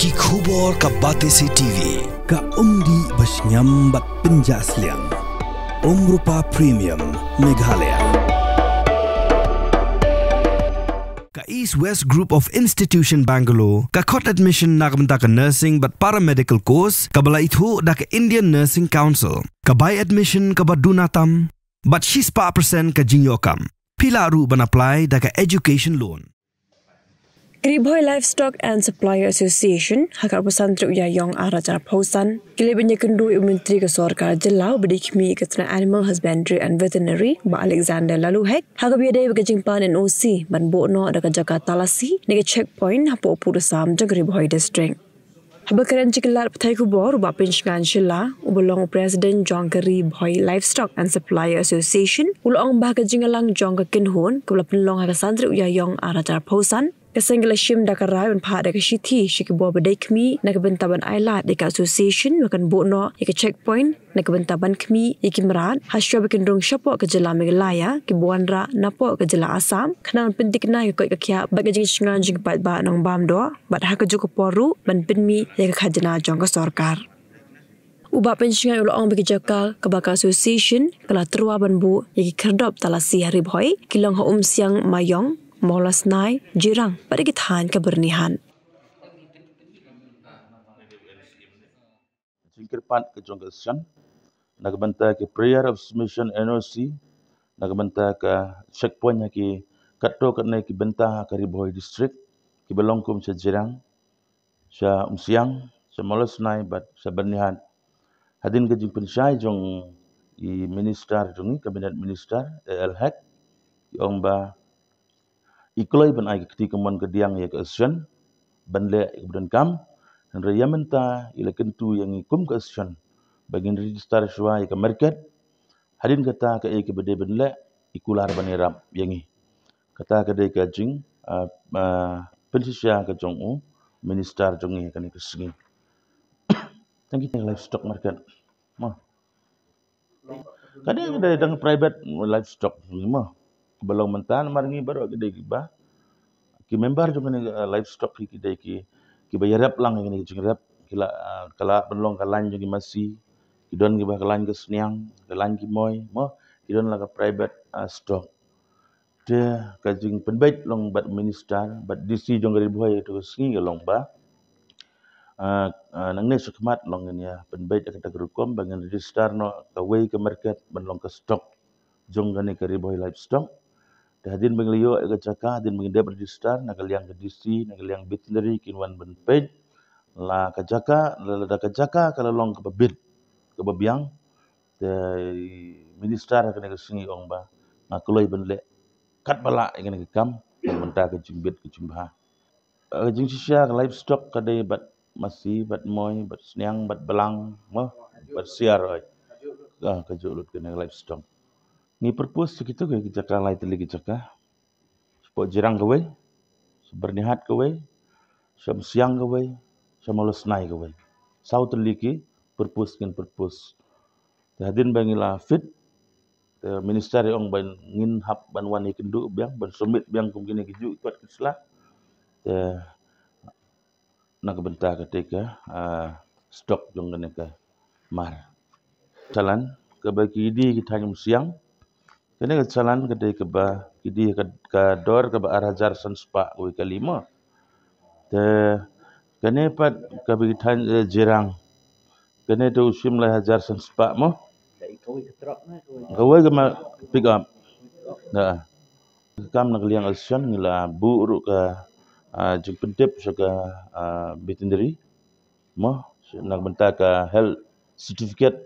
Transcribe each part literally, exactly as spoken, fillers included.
Ki khubor ka Batesi T V. Ka umdih ba shngiam bad pynjah sliang. Umrupa Premium Meghalaya. Ka East West Group of Institution Bangalore, ka khot admission na ka bynta ka nursing bad paramedical course, kaba la ithuh da ka Indian Nursing Council. Ka bai admission kaba duna tam, bad shispah percent ka jingïoh kam. Phi lah ruh ban apply da ka education loan. Ka Ri Bhoi Livestock and Supplier Association, ha ka arphew san tarik u Ïaïong ar hajar arphew san, ki la ïakynduh ïa u Myntri ka Sorkar Jylla uba dei khmih ïa ka tnat Animal Husbandry and Veterinary, Bah Alexander Laloohek, ha kaba ïadei bad ka jingpan N O C ban buh noh da ka jaka talasi ne ka checkpoint hapoh Purasam jong ka Ri Bhoi District. Haba kren sha ki lad pathai khubor, u Bah Pynshngaiñ Shylla, uba long u President jong ka Ri Bhoi Livestock and Supplier Association, u la ong ba ka jingïalang jong ka kynhun kaba la pynlong ha ka san tarik u Ïaïong ar hajar arphew san, ka seng ka la shim da ka rai ban phah da ka shithi sha ki bor ba dei khmih na ka bynta ban ailad ïa ka association ba kan buh noh ïa ka checkpoint na ka bynta ban khmih ïa ki mrad, hashwa ba kin rung shapoh ka jylla Meghalaya, kiba wanrah napoh ka jylla Assam, khnang ban pynthikna ïa ka koit ka khiah bad ka jingshngaiñ jong ki paidbah nongbam doh, bad ha kajuh ka por ruh ban pynmih ïa ka khajna jong ka sorkar. U Bah Pynshngaiñ u la ong ba ka jaka kaba ka association ka la tyrwa ban buh ïa ki khyrdop talasi ha Ri Bhoi, ki long ha Umsiang Maïong, Mawlasnai, Jirang, bad ha ki thaiñ ka Byrnihat. Jingkyrpad ka jong ka association na ka bynta ka prayer of submission N O C, na ka bynta ka checkpoint ha ki katto katne ki bynta ha ka Ri Bhoi District, kiba long kum sha Jirang, sha Umsiang, sha Mawlasnai bad sha Byrnihat. Hadien ka jingpynshai jong i minister jong i, Cabinet Minister A L Hek, i ong ba i kloi ban ai ka kti kamon kadiang ïa ka association ban leh ïa kaba donkam. Hynrei ïa mynta i la kyntu ïa ngi kum ka association ba ngin register shuwa ïa ka market. Hadien kata, kaei kaba dei ban leh, i kular ban ïarap ïa ngi. Kata ka dei ka jing, ah, ah, pynshisha ka jong u minister jong ngi ha kane ka sngi. Tang ki livestock market. Mo. Ka dei, ka dei tang private livestock ngi mo. Kaba long mynta namar ngi baroh ki dei kiba, ki member jong kane, eh, livestock hi ki dei ki, kiba ïarap lang ïa kane ka jingrep. Ki la, eh, ka la pynlong ka lain jong ki masi, ki don kiba ka lain ka sniang, ka lain ki moi mo, ki don la ka private, eh, stock. Te ka jingpynbeit long bad minister bad D C jong ka Ri Bhoi ha katu ka sngi ka long ba, ah, ah, nangne shakhmat long ngin ïa pynbeit ha kata ka rukom ba ngin register noh kawei ka market ban long ka stock jong kane ka Ri Bhoi Livestock. Te hadien ba ngi la ïoh ïa ka jaka, hadien ba ngin dep register, na ka liang ka D C, na ka liang veterinary kin wan ban peit la ka jaka, la, lada ka jaka ka la long kaba bit, kaba biang, te i minister ha kane ka sngi ong ba nga kloi ban leh katba lah ïa kane ka kam na ka bynta ka jingbit ka jingbha. Eh, ka jingshisha ka livestock ka dei bad masi, bad moi, bad sniang, bad blang mo, bad siar, oi. Ah, kajuh lut kane ka livestock. Ngi purpose sha kitu ki jaka, lai tylli ki jaka. Sha Jirang kawei, sha Byrnihat kawei, sha Umsiang kawei, sha Mawlasnai kawei. Saw tylli ki purpose ngin purpose. Te hadien ba ngi la fit, te minister i ong ba ngin hap ban wan ïakynduh biang, ban submit biang kum kine kijuh ki kot ki sla. Te na ka bynta kata ka, ah, stock jong kane ka mar. Challan kaba ki die ki thaiñ Umsiang. Kane ka challan ka dei kaba ki die ka, ka dor kaba ar hajar san spah kawei ka lima. Te kane pat kaba ki thaiñ, eh, Jirang. Kane te u shim lai hajar san spah mo. Kawei ka ma pick up. Da. Kam na ka liang association ngi la buh ruh ka, ah, jingpyntip sha ka, ah, veterinary mo, na ka bynta ka health certificate.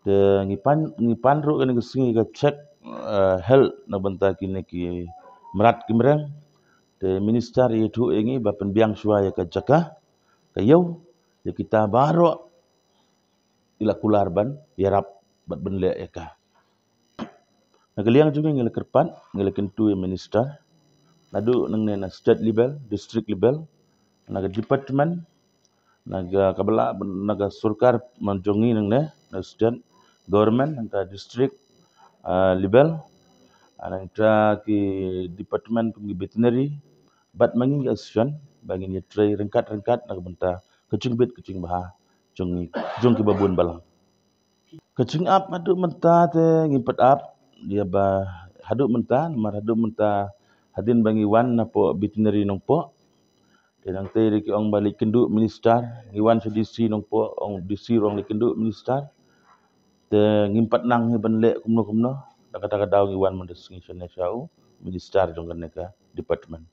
Te ngi pan, ngi pan ruh kane ka sngi ka check, ah, health na ka bynta kine ki mrad ki mreng. Te minister i ïathuh ïa ngi ba pynbiang shuwa ïa ka jaka ka ïew ïa kita baroh i la kular ban ïarap bad ban leh ïa ka. Na ka liang jong ngi, ngi la kyrpad, ngi la kyntu ïa minister, naduh nangne na state level, district level, na ka department, na ka, kaba lah, na ka sorkar man jong ngi nangne, na state government, na ka district, ah, level, ah, na ka ki department kum ki veterinary, bad ma ngi ka association, ba ngin ïatrei ryngkat ryngkat na ka bynta ka jingbit ka jingbha jong ngi, jong kiba bun balang. Ka jingap haduh mynta te ngim pat ap, ïa ba haduh mynta, namar haduh mynta hadien ba ngi wan napoh Veterinary Nongpoh, te nangta ki ong ba leit kynduh minister, ngi wan sha D C Nongpoh, ong D C ruh leit kynduh minister. Te ngim pat nang hi ban leh kumno kumno, da kata ka daw ngi wan mynta sngi shane sha u minister jong kane ka department.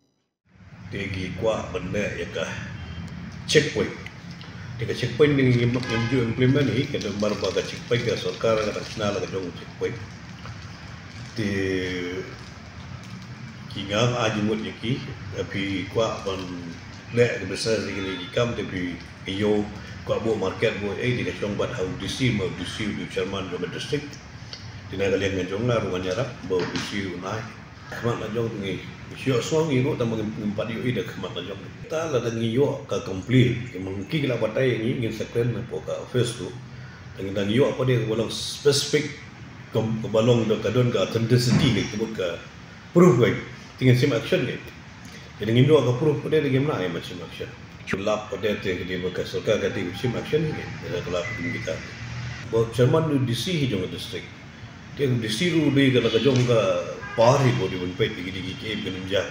Te ngi kwah ban leh ïa ka checkpoint. Te ka checkpoint ni ngim, ngim ju implement hi, ka namar ba ka checkpoint ka sorkar ka dang shna la ka jong checkpoint. Te ki, nga ai jingmut ïa ki, phi kwah ban leh ka business ïa kine ki kam, te phi ïoh kwah buh market buh ei, te ka shong bad ha u D C, ma u D C u dei u chairman jong ka district. Te na ka liang ka jong nga ruh ngan ïarap ba u D C u nai. Khmat la jong ngi, shu ïohsngew ngi ruh tang ba ngim, ngim pat ïohi da khmat la jong. Te lada ngi ïoh ka complaint, ki mangki ki la batai ngi, ngin sa kren napoh ka office ruh. Te ngi dang ïoh pat de kaba long specific, kaba long da ka don ka authenticity ka, ka proof ka. Te ngin shim action ka. Te ngin ïoh ka proof pat de, ngim nang ai ban shim action. Shu lap pat de te ka dei ba ka sorkar ka dei shim action ka. Te ka lap kum kita. Ba chairman u D C hi jong ka district. Te u D C ruh dei ka la ka jong ka power hi ba u dei ban peit ïa ki dei ki, ki, ki nim jar.